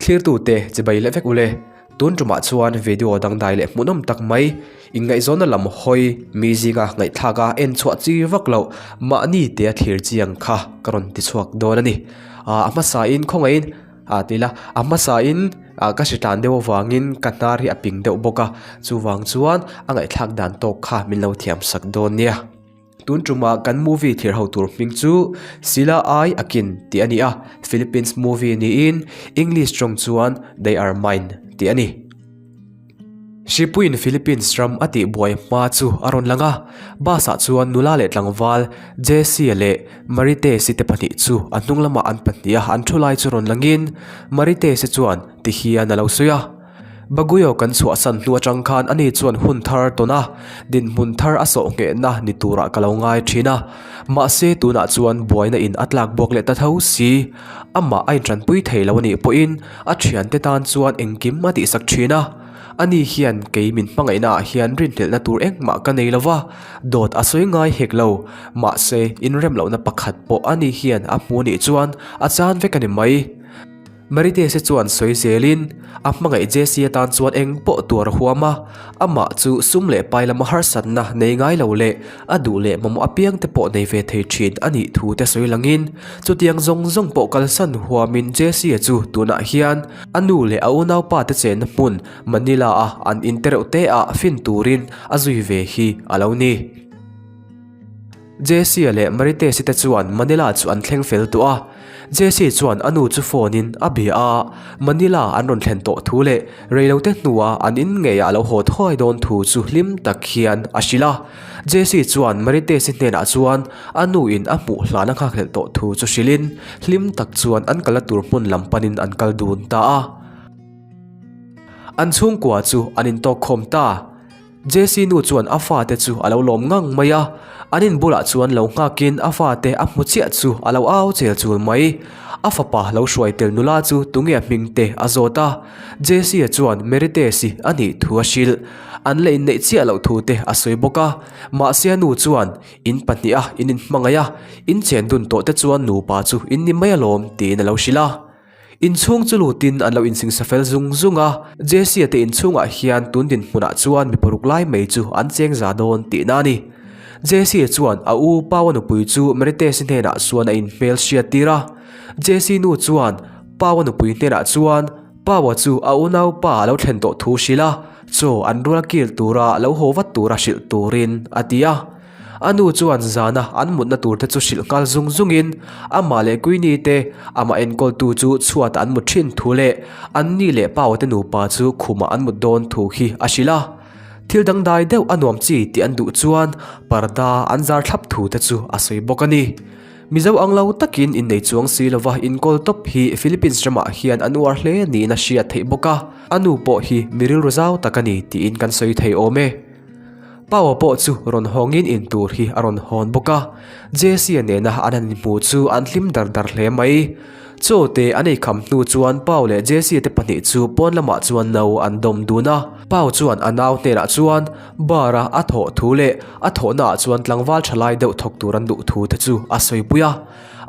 Thlirtute chibai leh vek ule. Tun tumah chuan video dangdai leh hmuhnawm tak mai, inngaihzawnna lam hawi mi zinga ngaihthlak a en chhuah chi vak loh mahni tea thlir chiang kha ka rawn ti chhuak dawn a ni. A hmasain khawngaihin a ti ila, a hmasain ka hritlan deuh avangin ka hnar hi a ping deuh bawk a, chuvang chuan a ngaihthlak dan tawk kha min lo thiam sak dawn nia. Tun tumah kan movie thlir ho tur hming chu Sila Ai Akin tih a ni a, Philippines movie niin English tawng chuan They Are Mine tih a ni. Hripuiin Philippines ram a tih buai hma chu a rawn lang a, bus ah chuan nula leh tlangval Jessie leh Maritesi te pahnih chu a hnung lamah an pahnih a, an thu lai chu rawn langin Maritesi chuan ti hian a lo sawi a. Baguio kan chhuahsan hnu atang khan ani chuan hun thar tawn a, dinhmun thar a sawh nghehna ni turah ka lo ngai thin a. Mahse tunah chuan buaina in a tlak buak leh ta tho si. Amah a intranpui thei lo anih pawhin a thiante tan chuan engkim a tihsak thin a. Ani hian kei min hmangaihna ah hian rinhlelhna tur engmah ka nei lova, dawt a sawi ngai hek lo. Mahse inremlohna pakhat pawh ani hian a hmu anih chuan a chan vek a ni mai. Maritese chuan sawi zelin, a hmangaih Jesse atan chuan eng pawh tuar a huam a, amah chu sum leh pai lama harsatna nei ngai lo leh a duh leh mamawh apiang te pawh nei ve thei thin a nih thu te sawi langin, chutiang zawng zawng pawh kalsan huamin Jesse chu tunah hian a nu leh a unaupa te chenna hmun Manila-a an in tereuh te ah fin turin a zui ve hi a lo ni. Jesse-a leh Maritesi te chuan Manila chu an thleng fel tawh a. Jesse chuan a nu chu phone in a bia a, Manila an rawn thlen tawh thu leh reilote hnua an in ngeiah a lo haw thuai dawn thu chu hlim tak hian a hrilh a. Jesse chuan Maritesi hnenah chuan a nu in a hmuh hlan a nghakhlelh tawh thu chu hrilhin hlim tak chuan an kalna tur hmun lam panin an kal dun ta a. An chhungkua chu an intawkkhawm ta. Jesse nu chuan a fate chu a lo lawm ngang mai a, an in bulah chuan lo nghakin a fate a hmu chiah chu a lo au chel chul mai. A fapa lo hruai tel nula chu tunge a hming te a zawt a, Jesse-a chuan Meritesi a nih thu a hrilh. An la inneih chiah loh thu te a sawi bawk a, mahse a nu chuan in pahniha in inhmangaih a, in chen dun tawh te chuan nupa chu in ni mai alawm tiin a lo hrilh a. Inchhung chu lutin an lo insingsa fel zung zung a, Jesse-a te inchhungah hian tun dinhmunah chuan mi paruk lai mai chu an cheng za dawn tihna a ni. Jesse-a chuan a u Paua nupui chu Meritesi hnenah chuan a inhmel hriat tir a. Jesse nu chuan Paua nupui hnenah chuan Paua chu a unaupa a lo thlen tawh thu hrilh a, chaw an rual kil tura lo haw vat tura hrilh turin a ti a. A nu chuan zana an mutna tur te chu hrilh nghal zung zungin amah leh Queenie te amah enkawltu chu chhuatah an mut thin thu leh anni leh Pau te nupa chu khumah an mut dawn thu hi a hrilh a. Thil dangdai deuh a nuam chi tih an duh chuan parda an zar thlap thu te chu a sawi bawk a ni. Mizo ang lo takin innei chuang si lova inkawl tawp hi Philippines ramah hian an uar hle niin a hriat theih bawk a, a nu pawh hi mi rilru zau tak a ni tiin kan sawi thei awm e. Paua pawh chu rawn hawngin in tur hi a rawn hawn bawk a, Jesse-a nena an han inhmu chu an hlim dar dar hle mai. Chaw te an ei kham hnu chuan Pau leh Jesse-a te pahnih chu pawn lamah chuan no an dawm dun a. Pau chuan a nau hnenah chuan bar-a a thawh thu leh a thawhnaah chuan tlangval tha lai deuh thawk tur an duh thu te chu a sawipui a.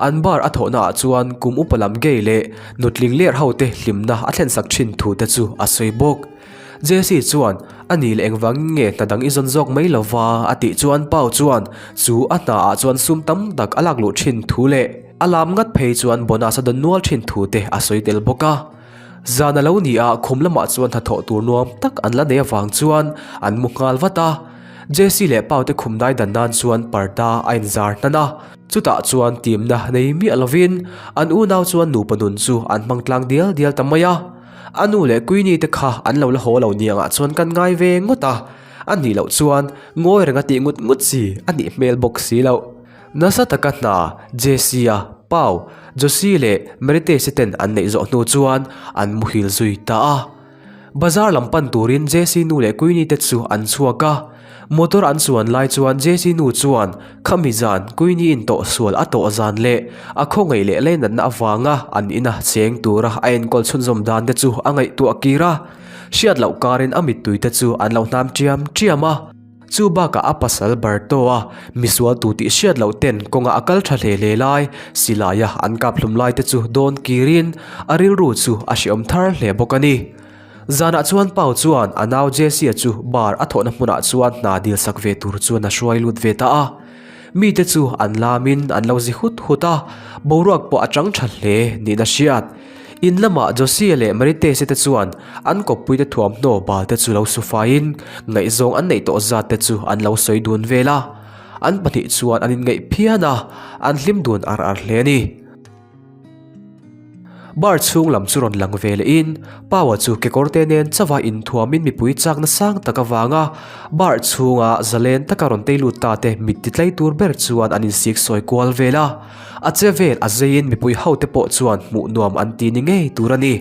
An bar a thawhnaah chuan kum upa lam gay leh nutling ler ho te hlimna a thlensak thin thu te chu a sawi bawk. Jesse chuan, A nih leh engvangin nge hna dang i zawn zawk mai lo va? a tih chuan Pau chuan chu a hna ah chuan sum tam tak a lak luh thin thu leh a lam ngat phei chuan bonus a dawn nual thin thu te a sawi tel bawk a. Zan a lo ni a, khum lamah chuan hnathawh tur nuam tak an la nei avang chuan an mu nghal vat a. Jesse leh Pau te khum dai dan nan chuan parda a inzar hnan a. Chutah chuan timna nei miah lovin an unau chuan nupa nun chu an hmang tlang dial dial ta mai a. A nu leh Queenie te kha an lo la haw lo niangah chuan kan ngai ve ngawt a, a nih loh chuan ngawi renga tih ngut ngut chi a nih hmel bawk si loh. Nasa taka hna Jesse-a, Pau, Josie leh Meritesi ten an neih zawh hnu chuan an muhil zui ta a. Bazar lam pan turin Jesse nu leh Queenie te chu an chhuak a. Motor an chuan lai chuan Jesse nu chuan khami zan Queenie in tawh sual a tawh zan leh a khawngaih leh leinatna avanga an ina cheng tura a enkawl chhunzawm dan te chu a ngaihtuah kir a. Hriat loh karin a mittui te chu an lo hnam ṭiam ṭiam a. Chu bakah a pasal Barto-a misual tu tih hriat loh ten kawnga a kal tha hle hle lai, silaia an kap hlum lai te chu dawn kirin a rilru chu a hreawm thar hle bawk a ni. Zanah chuan Pau chuan a nau Jesse-a chu bar a thawhna hmunah chuan hna dil sak ve tur chuan a hruai lut ve ta a. Mite chu an lamin an lo zi hut hut a, boruak pawh a chang tha hle niin a hriat. In lamah Josie leh Maritese te chuan an kawppuite thuamhnaw bal te chu lo su faiin ngaihzawng an neih tawh zat te chu an lo sawi dun vel a. An pahnih chuan an inngaih phian a, an hlim dun ar ar hle a ni. Bar chhung lam chu rawn lang ve lehin Paua chu kekawrte nen chauha inthuamin mipui chakna sang tak avanga bar chhunga zalen taka rawn tei lut ta te mit ti tlai tur ber chuan an insik sawi kual vel a. A che vel a zeiin mipui hote pawh chuan hmuh nuam an ti ni ngei tur a ni.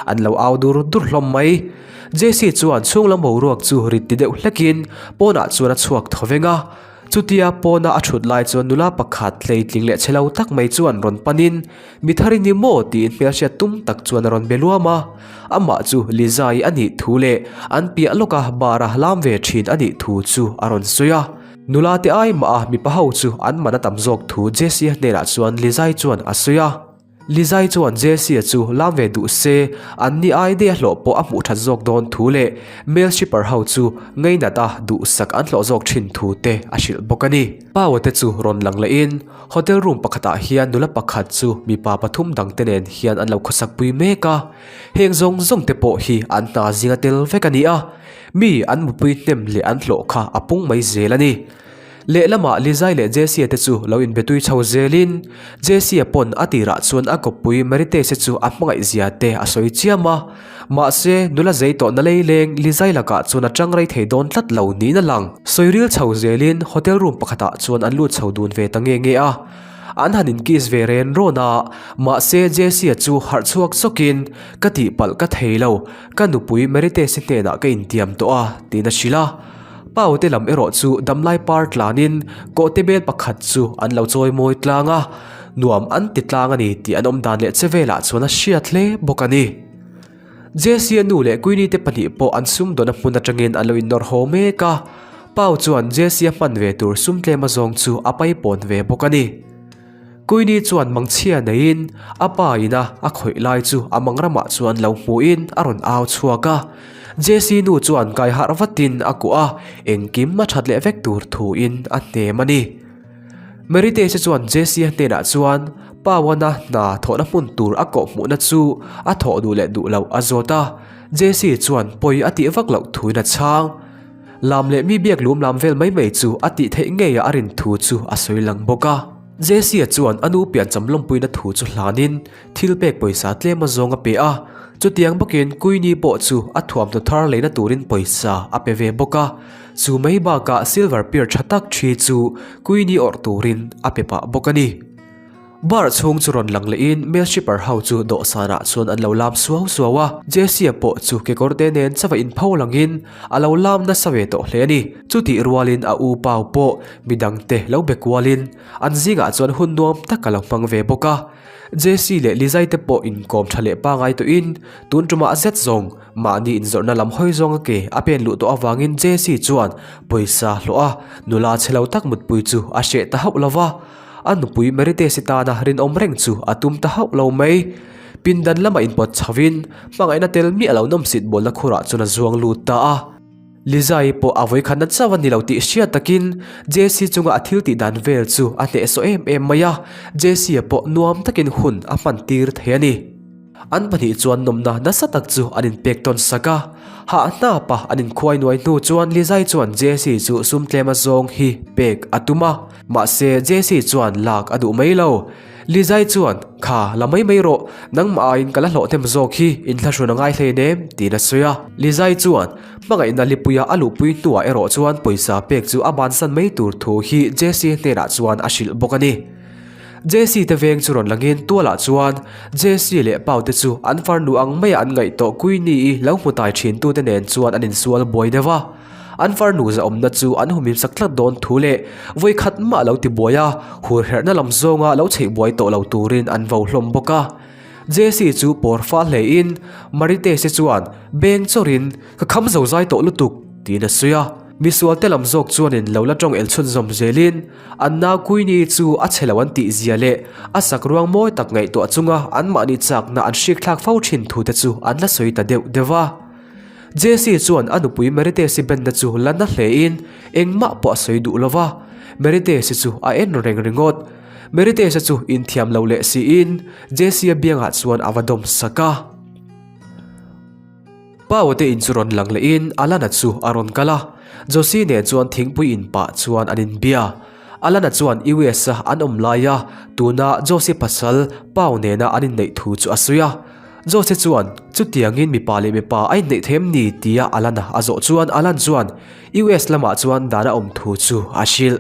An lo au dur dur hlawm mai. Jesse chuan chhung lam boruak chu rit ti deuh hlekin pawnah chuan a chhuak thaw veng a. Chutia pawna a thut lai chuan nula pakhat hleitling leh chhe lo tak mai chuan rawn panin, Mi thar i ni maw? tiin hmelhriat tum tak chuan a rawn be luam a. Amah chu Lizai a nih thu leh an piah lawka bar-a lam ve thin a nih thu chu a rawn sawi a. Nula te ai mah a mipa ho chu an man a tam zawk thu Jesse-a hnenah chuan Lizai chuan a sawi a. Lizai chuan Jesse-a chu lam ve duh se, an ni ai daih a hlawh pawh a hmuh that zawk dawn thu leh male stripper ho chu ngainat a duhsak an hlawh zawk thin thu te a hrilh bawk a ni. Paua te chu rawn lang lehin hotel room pakhatah hian nula pakhat chu mipa pathum dang te nen hian an lo khawsak pui mek a, heng zawng zawng te pawh hi an hna zinga tel vek a ni a, mi an mupui hnem leh an hlawh kha a pung mai zel a ni. Lehlamah Lizai leh Jesse-a te chu lo inbetui chho zelin, Jesse-a pawn a tirah chuan a kawppui Maritese chu a hmangaih zia te a sawi chiam a. Mahse, nula zei tawhna leileng Lizai lakah chuan a tang rei thei dawn tlat lo niin a lang. Sawi ril chho zelin hotel room pakhatah chuan an lut chho dun ve ta nge nge a. An han inkiss ve ren rawn a, mahse Jesse-a chu harh chhuak zawkin, Ka tihpalh ka thei lo, ka nupui Maritese hnenah ka intiam tawh a, tiin a hrilh a. Paute lam erawh chu damlai par tlanin kawhte bel pakhat chu an lo chawi mawi tlang a, nuam an ti tlang a ni tih an awm dan leh che velah chuan a hriat hle bawk a ni. Jesse-a nu leh Queenie te pahnih pawh an sumdawn a hmun atangin an lo innawr haw mek a, Pau chuan Jesse-a hman ve tur sum tlem azawng chu a paipawn ve bawk a ni. Queenie chuan mangchhia neiin a pa ina a khawih lai chu a mangramah chuan lo hmuhin a rawn au chhuak a. Jesse nu chuan kai harh vatin a kuah a, engkim a that leh vek tur thuin a hnem a ni. Maritese chuan Jesse hnenah chuan Pawana hna thawhna hmun tur a kawh hmuhna chu a thawh duh leh duh loh a zawt a, Jesse chuan pawi a tih vak loh thuin a chhang. Lam leh mi biak lum lam vel mai mai chu a tih theih ngei a a rin thu chu a sawi lang bawk a. Jesse-a chuan a nu piancham lawmpuina thu chu hlanin thil pek pawisa tlem a zawng a pe a, chutiang bawkin Queenie pawh chu a thuamhnaw thar leina turin pawisa a pe ve bawk a, chu mai bakah silver pear tha tak thi chu Queenie awrh turin a pe pah bawk a ni. Bar chhung chu rawn lang lehin male stripper ho chu dawhsanah chuan an lo lam suau suau a, Jesse-a pawh chu kekawrte nen chauha inpho langin a lo lam nasa ve tawh hle a ni. Chutih rualin a u Pau pawh midangte lo be kualin an zingah chuan hun nuam tak a lo hmang ve bawk a. Jesse leh Lizai te pawh inkawm tha leh pangai tawhin tun tumah zet zawng mahni inzawrhna lam hawi zawnga ke a pen luh tawh avangin Jesse chuan pawisa hlawh a nula chhe lo tak mutpui chu a hreh ta hauh lo va. A nupui Meritesi tana rinawm reng chu a tum ta hauh lo mai. Pindan lamah inpawt chhovin hmangaihna tel miah lo nawmsit bawlna khurah chuan a zuang lut ta a. Lizai pawh a vawikhatna chauh a ni lo tih hriat takin Jesse chunga a thil tih dan vel chu a hnehsawh em em mai a, Jesse-a pawh nuam takin hun a hman tir thei a ni. An pahnih chuan nawmna nasa tak chu an inpek tawn sak a, hah hnapa an inkhuai nuai hnu chuan Lizai chuan Jesse chu sum tlem azawng hi pek a tum a, mahse Jesse chuan lak a duh mai lo. Lizai chuan, Kha, la mai mai rawh, nangmah aiin ka la hlawh hnem zawk hi, inthlahrun a ngai hleinem, tiin a sawi a. Lizai chuan, Hmangaihna lipuia a luhpui hnuah erawh chuan pawisa pek chu a bansan mai tur thu hi Jesse hnenah chuan a hrilh bawk a ni. Jesse te veng chu rawn langin tualah chuan Jesse leh Pau te chu an farnu ang maia an ngaih tawh Queenie-i lo hmu tai thintute nen chuan an insual buai deuh a. An farnu zahawmna chu an humhim sak tlat dawn thu leh vawi khat mah lo ti buai a, hur herhna lam zawnga lo chheih buai tawh lo turin an vo hlawm bawk a. Jesse chu pawr fal hlein Maritese chuan beng chawrin, Ka kham zo zai tawh lutuk, tiin a sawi a. Misualte lam zawk chuanin lo la tawng el chhunzawm zelin an nau Queenie chu a chhe lo an tih zia leh a sak ruang mawi tak ngaihtuah chunga anmahni chakna an hrikthlak fo thin thu te chu an la sawi ta deuh deuh a. Jesse chuan a nupui Meritesi benna chu la na hlein engmah pawh a sawi duh lo va, Meritesi chu a en reng ringawt. Meritesa chu inthiam lo leh siin Jesse-a biangah chuan a va dawm sak a. Pau te in chu rawn lang lehin Alana chu a rawn kal a, Josie nen chuan thingpui in pah chuan an inbia. Alana chuan US-a an awm laia tuna Josie pasal Pau nena an inneih thu chu a sawi a. Josie chuan, Chutiangin mipa leh mipa a inneih theih em ni? tia Alana a zawh chuan Alan chuan US lamah chuan dan a awm thu chu a hrilh.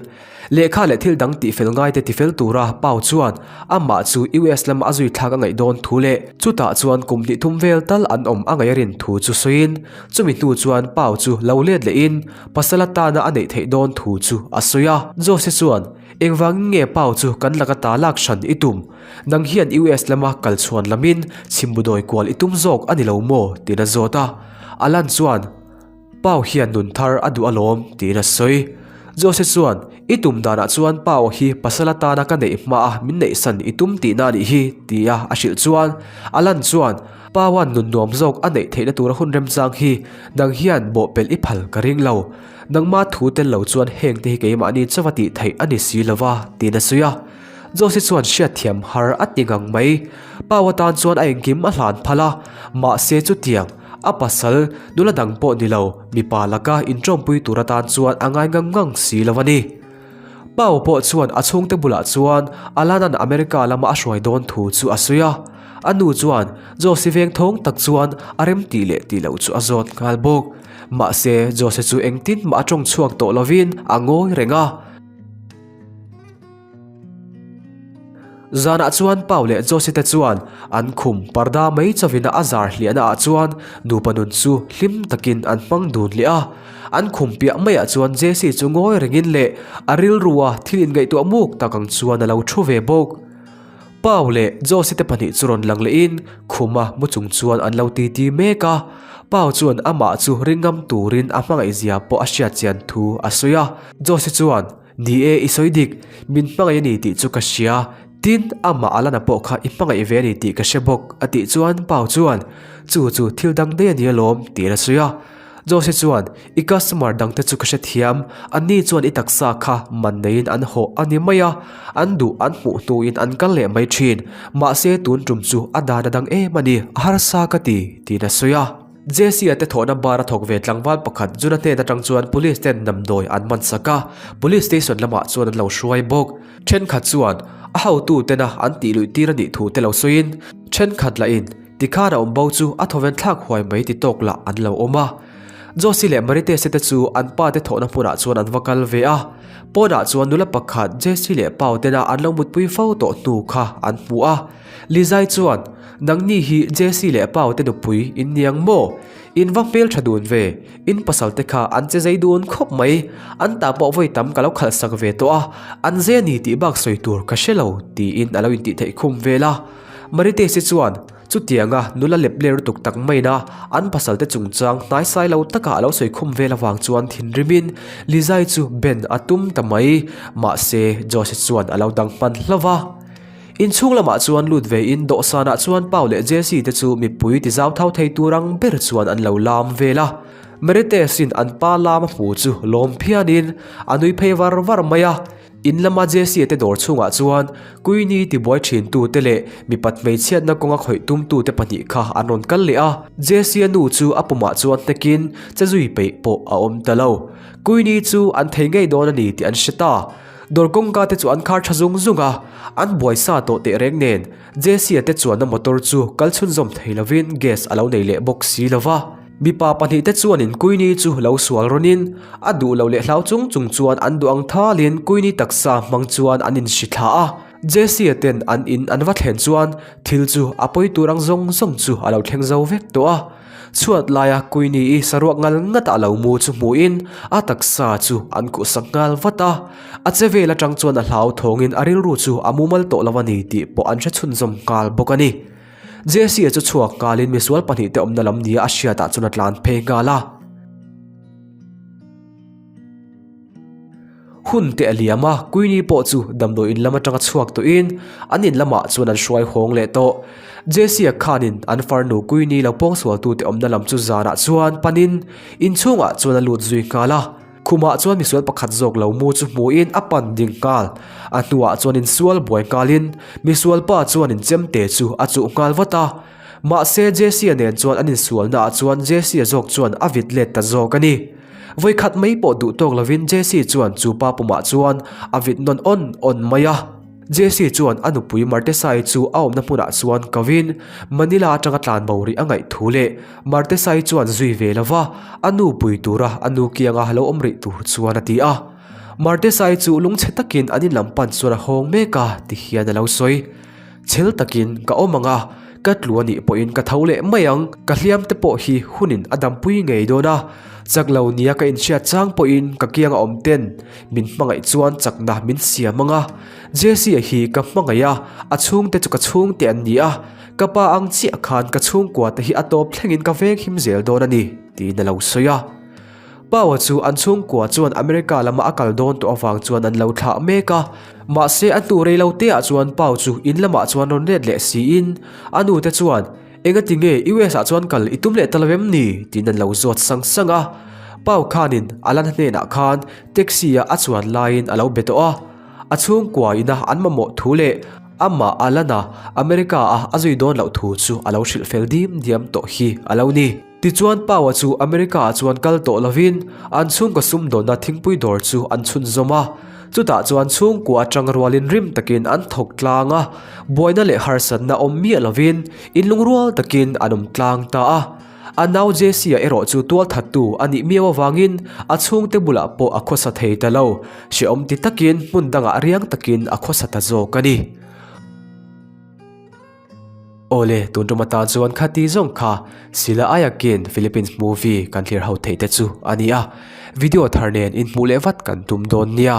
Lehkha leh thil dang tihfel ngaite tifel tura Pau chuan amah chu US lama a zui thlak a ngaih dawn thu leh chutah chuan kum hnih thum vel tal an awm a ngaih a rin thu chu sawiin chumi hnu chuan Pau chu lo let lehin pasal atana a neih theih dawn thu chu a sawi a. Jose chuan, Engvangin nge Pau chu kan laka ta lak hran i tum? Nang hian US lama kal chhuan lamin chhimbudawi kual i tum zawk a ni lo maw? tiin a zawt a. Alan chuan, Pau hian nun thar a duh alawm, tiin a sawi. Jose chuan, I tum danah chuan Pau hi pasal atana ka neih hmaa min neihsan i tum tihna a nih hi, tia a hrilh chuan Alan chuan, Paua'n nun nuam zawk a neih theihna tura hun remchang hi nang hian bawhpelh i phal ka ring lo. Nangma thu tel lo chuan hengte hi keimahni chauha tih theih a ni si lova, tiin a sawi a. Jose chuan hriatthiam har a ti ngang mai. Pau atan chuan a engkim a hlan phal a, mahse chutiang, A pasal, nula dang pawh ni lo, mipa laka inṭawmpui tur atan chuan a ngai ngang ngang si lo a ni. Pau pawh chuan a chhungte bulah chuan Alana'n America lama a hruai dawn thu chu a sawi a. A nu chuan Jose veng thawng tak chuan a rem tih leh tih loh chu a zawt nghal bawk. Mahse, Jose chu engtin mah a ṭawng chhuak tawh lovin a ngawi reng a. Zanah chuan Pau leh Josie te chuan an khum parda mai chawina a zar hliahna ah chuan nupa nun chu hlim takin an hmang dun leh a. An khum piah maiah chuan Jessie chu ngawi rengin leh a rilrua thil inngaihtuah muk tak ang chuan a lo thu ve bawk. Pau leh Josie te pahnih chu rawn lang lehin khuma mu chung chuan an lo titi mek a. Pau chuan amah chu ringngam turin a hmangaihzia pawh a hriatchian thu a sawi a. Josie chuan. Ni e, i sawi dik, min hmangaih a ni tih chu ka hria, tin, amah Alana pawh kha i hmangaih ve a ni tih ka hre bawk, a tih chuan Pau chuan, Chu chu thil dang daih a ni alawm, tiin a sawi a. Jose chuan, I customer dangte chu ka hre thiam, anni chuan i taksa kha man neiin an hawh a ni mai a, an duh an hmuh hnuin an kal leh mai thin, mahse tun tum chu a dan a dang em a ni, a harsa ka ti, tiin a sawi a. Jesse-a te thawhna bar a thawk ve tlangval pakhat Juna hnen atang chuan Police ten damdawi an man sak a, Police Station lamah chuan an lo hruai bawk. Thenkhat chuan a hotu tena an tih luih tir a nih thu te lo sawiin, thenkhat lahin tikhan a awm bo chu a thawven thlak huai mai ti tawk lah an lo awm a. Josie leh Maritese te chu an pa te thawhna hmunah chuan an va kal ve a, pawnah chuan nula pakhat Jesse leh Pau tena an lo mutpui fo tawh hnu kha an hmu a. Lizai chuan, Nangni hi Jesse leh Pau te nupui in ni ang maw? In va hmel tha dun ve, in pasal te kha an che zei dun khawp mai, an tah pawh vawi tam ka lo khalh sak ve tawh a, an zei a ni tih bak sawi tur ka hre lo, tiin a lo intih theih khum vel a. Maritesi chuan, Chutianga nula lep ler lutuk tak maina an pasal te chungchang hnaisai lo taka a lo sawi khum vel avang chuan thinrimin Lizai chu ben a tum ta mai, mahse Jose chuan a lo dang hman hlauh va. Inchhung lamah chuan lut ve in dawhsanah chuan Pau leh Jesse te chu mipui ti zau thau thei tur ang ber chuan an lo lam vel a. Merites in an pa lam a hmu chu lawm phian in a nui phei var var mai a. In lama Jesse te dawr chhungah chuan Queenie tibuai thin tu te leh mipat hmeichhiatna kawnga khawih tum tu te pahnih kha an rawn kal leh a. Jesse a nu chu a pumah chuan hnek in che zui peih pawh a awm ta lo. Queenie chu an thei ngei dawn a ni tih an hre ta. Dawr kawngka te chu an khar tha zung zung a, an buai sa tawh teh reng nen Jesse-a te chuanna motor chu kal chhunzawm thei lovin gas a lo nei leh bawk si lo va. Mipa pahnih te chuanin Queenie chu lo sual rawnin a duh lo leh hlau chung chung chuan an duh ang thalin Queenie taksa hmang chuan an inhri thla a. Jesse-a ten an in an va thlen chuan thil chu a pawi tur ang zawng zawng chu a lo thleng zo vek tawh a. Chhuat laia Queenie-i saruak ngal ngata a lo mu chu hmuhin a taksa chu an kuhsak nghal vat a. A che vel atang chuan a hlau thawngin a rilru chu a mumal tawh lo a ni tih pawh an hre chhunzawm nghal bawk a ni. Jesse-a chu chhuak nghalin misual pahnihte awmna lam nia a hriatah chuan a tlan phei nghal a. Hun te a liam a, Queenie pawh chu damdawi in lam atanga chhuak tawhin an in lamah chuan an hruai hawng leh tawh. Jesse-a khanin an farnu Queenie lo pawngsualtute awmna lam chu zanah chuan panin inchhungah chuan a lut zui nghal a. Khumah chuan misual pakhat zawk lo mu chu hmuhin a pan ding nghal. A hnuah chuan insual buai nghalin misual pa chuan inchemte chu a chuh nghal vat a. Mahse Jesse-a nen chuan an insualnaah chuan Jesse-a zawk chuan a vit let ta zawk a ni. Vawikhat mai pawh duh tawk lovin Jesse chuan chu pa pumah chuan a vit nawn awn awn mai a. Jesse chuan a nupui Martesai chu a awmna hmunah chuan kovin Manila atanga tlan bo rih a ngaih thu leh Martesai chuan zui ve lova a nu pui tura a nu kianga lo awm rih tur chuan a ti a. Martesai chu lungchhe takin an inlam pan chuan a hawng mek a ti hian a lo sawi. Chhel takin ka awm ang a, ka tlu a nih pawhin ka tho leh mai ang. Ka hliam te pawh hi hunin a dampui ngei dawn a, chak lo nia ka inhriat chang pawhin ka kiang a awm ten min hmangaih chuan chakna min siam ang a. Jesse-a hi ka hmangaih a, a chhungte chu ka chhungte an ni a, ka pa ang chiah khan ka chhungkua te hi a tawp thlengin ka veng him zel dawn a ni, tiin a lo sawi a. Paua chu an chhungkua chuan America lama a kal dawn tawh avang chuan an lo thlah mek a. Mahse a hnu rei lo teah chuan Pau chu in lamah chuan rawn let leh siin a nute chuan, Engati nge US ah chuan kal i tum leh ta lo em ni? tiin an lo zawt sang sang a. Pau khanin Alana hnenah khan taxi a a chuan laiin a lo be tawh a. A chhungkua ina an mamawh thu leh amah Alana America a a zui dawn loh thu chu a lo hrilh fel dim diam tawh hi a lo ni. Tichuan Paua chu America ah chuan kal tawh lovin an chhungkaw sumdawnna thingpui dawr chu an chhunzawm a. Chutah chuan chhungkua atang rualin rim takin an thawk tlang a, buaina leh harsatna awm miah lovin inlungrual takin an awm tlang ta a. A nau Jesse-a erawh chu tualthattu a nih miau avangin a chhungte bulah pawh a khawsa thei ta lo, hrehawm ti takin hmun dangah riang takin a khawsa ta zawk a ni. Awle, tun tum atan chuan khati zawng kha Sila Ayakin Philippines movie kan thlir ho theih te chu a ni a, video thar nen inhmuh leh vat kan tum dawn nia.